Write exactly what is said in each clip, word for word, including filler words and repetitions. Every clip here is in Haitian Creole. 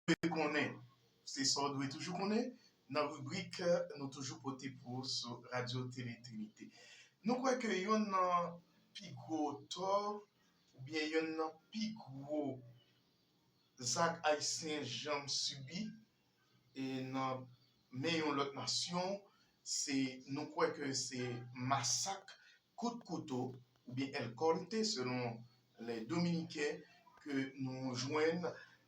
dwe konnen, se sa w dwe toujou konnen, nan ribrik nou toujou pote pou ou sou Radyo Tele Trinite. Nou kwè ke yonn nan pi gwo tò, oubyen yonn nan pi gwo zak Ayisyen janm sibi, e nan men yon lòt nasyon, se, nou kwè ke se masak kout kouto, oubyen el corte, selon les Dominicains, ke nou jwenn,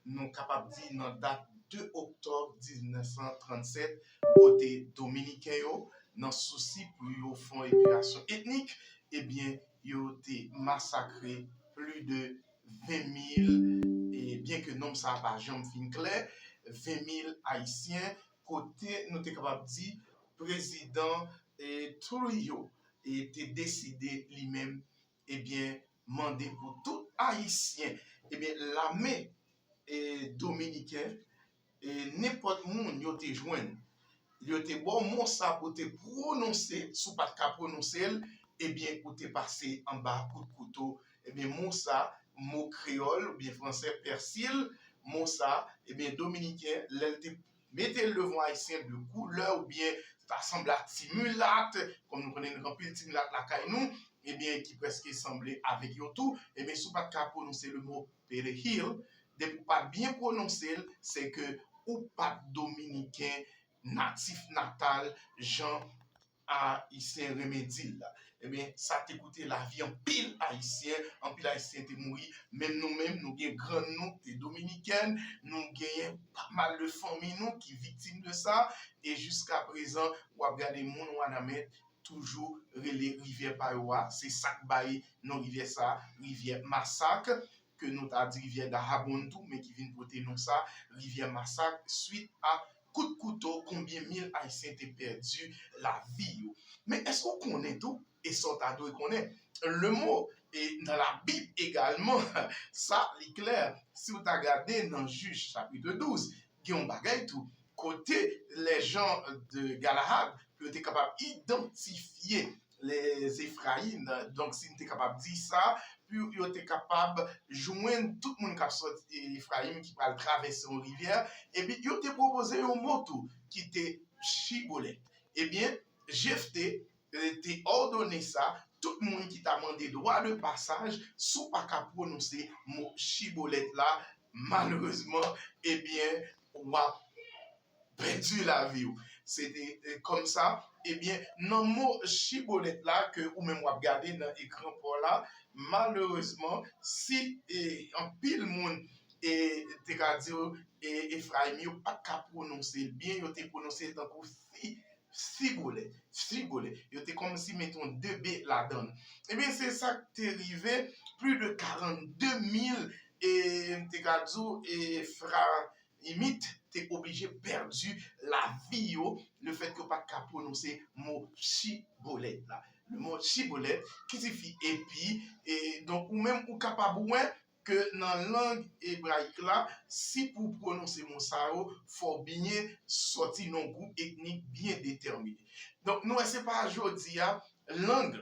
nou kapab di nan dat de oktòb diznèf san trannsèt, kote Dominiken yo, nan sousi pou yo fè yon epiyasyon etnik, ebyen, yo te masakre plis de ven mil, e byen ke nonm sa a pa janm fin klè, ven mil Ayisyen, kote nou te kapab di prezidan, e, Trujillo, e, te deside li menm, ebyen, mande pou tout Ayisyen, ebyen, lame, e, dominiken, e, nenpòt moun yo te jwenn, yo te ba w mo sa pou te pwononse, si w pa t ka pwononse l, ebyen, ou te pase anba kout kouto. Ebyen, mo sa, mo kreyòl oubyen fransè, pèsil, mo sa, ebyen, dominiken, lè l te mete l devan Ayisyen de koulè oubyen ta sanble ak ti milat, kòm nou konnen nou gen anpil ti milat lakay nou, ebyen, ki prèske sanble avèk yo tou, ebyen, si w pa t ka pwononse le mo perejil, depi w pa t byen pwononse l, se ke ou pa t dominiken natif natal, jan Ayisyen renmen di l la. Ebyen, sa te koute lavi anpil Ayisyen, anpil Ayisyen te mouri, menm nou menm, nou gen grann nou ki te dominikèn, nou genyen pa mal de fanmi nou ki viktim de sa, e jiska prezan, w ap gade moun Wanament toujou rele rivyè pa yo a, se sa k bay non rivyè sa, rivyè masak, ke nou ta di rivyè Dahabon tou, men ki vin pote non sa, rivyè masak, swit a kout kouto, konbyen mil Ayisyen te pèdi lavi yo. Men èske w konnen tou, e sa w ta dwe konnen, le mo, e nan Labib egalman, sa li klè, si w ta gade nan Jij chapit douz, gen yon bagay tou, kote les gens de Galaad, pou yo te kapab idantifye les Ephraim, donk si n te kapab di sa, pou yo te kapab jwenn tout moun k ap sòti Efrayim ki pral travèse yon rivyè, epi yo te pwopoze yon mo tou ki te chibolèt. Ebyen, Jefte, eh, te òdone sa, tout moun ki ta mande dwa de pasaj, si w pa ka pwononse mo chibolèt la, malerezman, ebyen, w ap pèdi lavi w. Se te, eh, kòm sa, ebyen, nan mo chibolèt la ke ou menm w ap gade nan ekran pa w la, malerezman, si, eh, anpil moun, eh, te ka di w, eh, Efrayim yo pa t ka pwononse l byen, yo te pwononse l tankou si, sibolèt, sibolèt. Yo te kòmsi mete yon de be ladan l. Ebyen, se sa k te rive, plis de karannde mil, eh, m te ka di w, eh, Efra-, Efrayimit te oblije pèdi lavi yo, lefètke yo pa t ka pwononse mo chibolèt la. Le mo chibolèt, ki sifi epi, e donk ou menm ou kapab wè ke nan lang ebrayik la, si pou w pwononse mo sa yo, fò w byen sòti nan yon gwoup etnik byen detèmine. Donk nou wè se pa jodi a, lang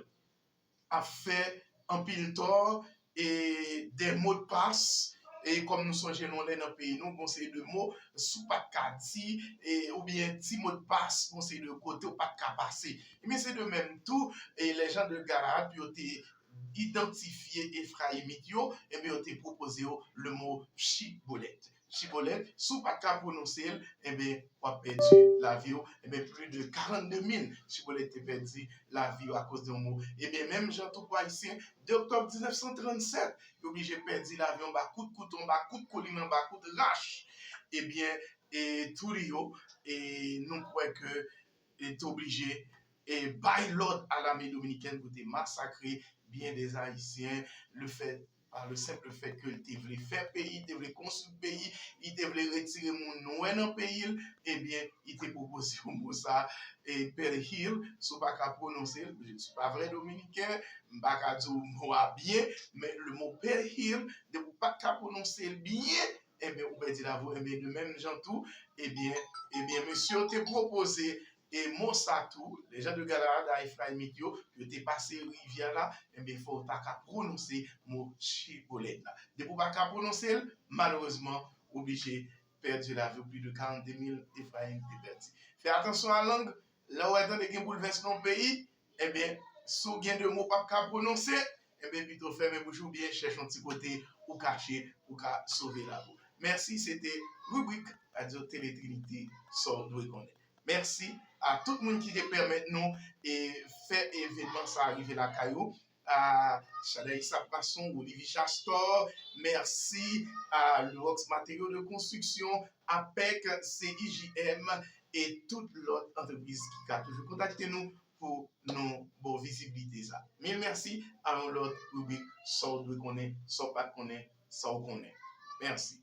ap fè anpil tò, e de modpas, e kòm nou sonje nou lè nan peyi nou, gon seri de mo, si w pa t ka di, e, oubyen ti modpas, gon seri de kote w pa t ka pase. Ebyen, se de menm tou, e les gens de Galaad, pou yo te idantifye Efrayimit yo, ebyen, yo te pwopoze yo le mo chibolèt. Chibolèt, si w pa t ka pwononse l, ebyen, w ap pèdi lavi w. Ebyen, plis de karannde mil chibolèt te pèdi lavi yo akoz de yon mo. Ebyen, menm jan tou pou Ayisyen, de oktòb diznèf san trannsèt, yo oblije pèdi lavi yo anba kout kouto, anba kout kolin, anba kout rach. Ebyen, e, Trujillo, e, nou kwè ke, e, te oblije, e, bay lòd a lame dominikèn pou te masakre byen de Ayisyen, le fèt pa le senp fèt ke l te vle fè peyi, li te vle konstwi peyi, li te vle retire moun nwè nan peyi l, ebyen, li te pwopoze yon mo sa, e, perejil, si w pa ka pwononse l, je ne suis pas vrai dominicain, m pa ka di w mo a byen, men le mo perejil, depi w pa t ka pwononse l byen, ebyen, ou pèdi lavi w, ebyen, de menm jan tou, ebyen, ebyen, mesye yo te pwopoze e mo sa tou, les gens de Galaad a Efrayimit yo, yo te pase rivyè la, enben, fò w ta ka pwononse mo chibolèt la. Depi w pa ka pwononse l, malerezman, ou oblije pèdi lavi yo, plis de karannde mil Efrayim te pèdi. Fè atansyon a lang, lè w wè tande gen boulvèsman nan peyi, ebyen, si w gen de mo w p ap ka pwononse, ebyen, pito fèmen bouch ou byen chèche yon ti kote ou kache, ou ka sove lavi w. Mèsi, se te ribrik Radyo Tele Trinite, sa w dwe konnen. Mèsi a tout moun ki te pèmèt nou e fè evènman sa a rive lakay ou. A Chadaï Sapmason, Olivier Chastor, mèsi a Lurox Matériaux de Construction, APEC, C I J M e tout lòt antrepriz ki ka toujou kontakte nou pou nou bon vizibilite sa. Mil mèsi, a yon lòt ribrik, sa w dwe konnen, sa w pa t konnen, sa w konnen. Mèsi.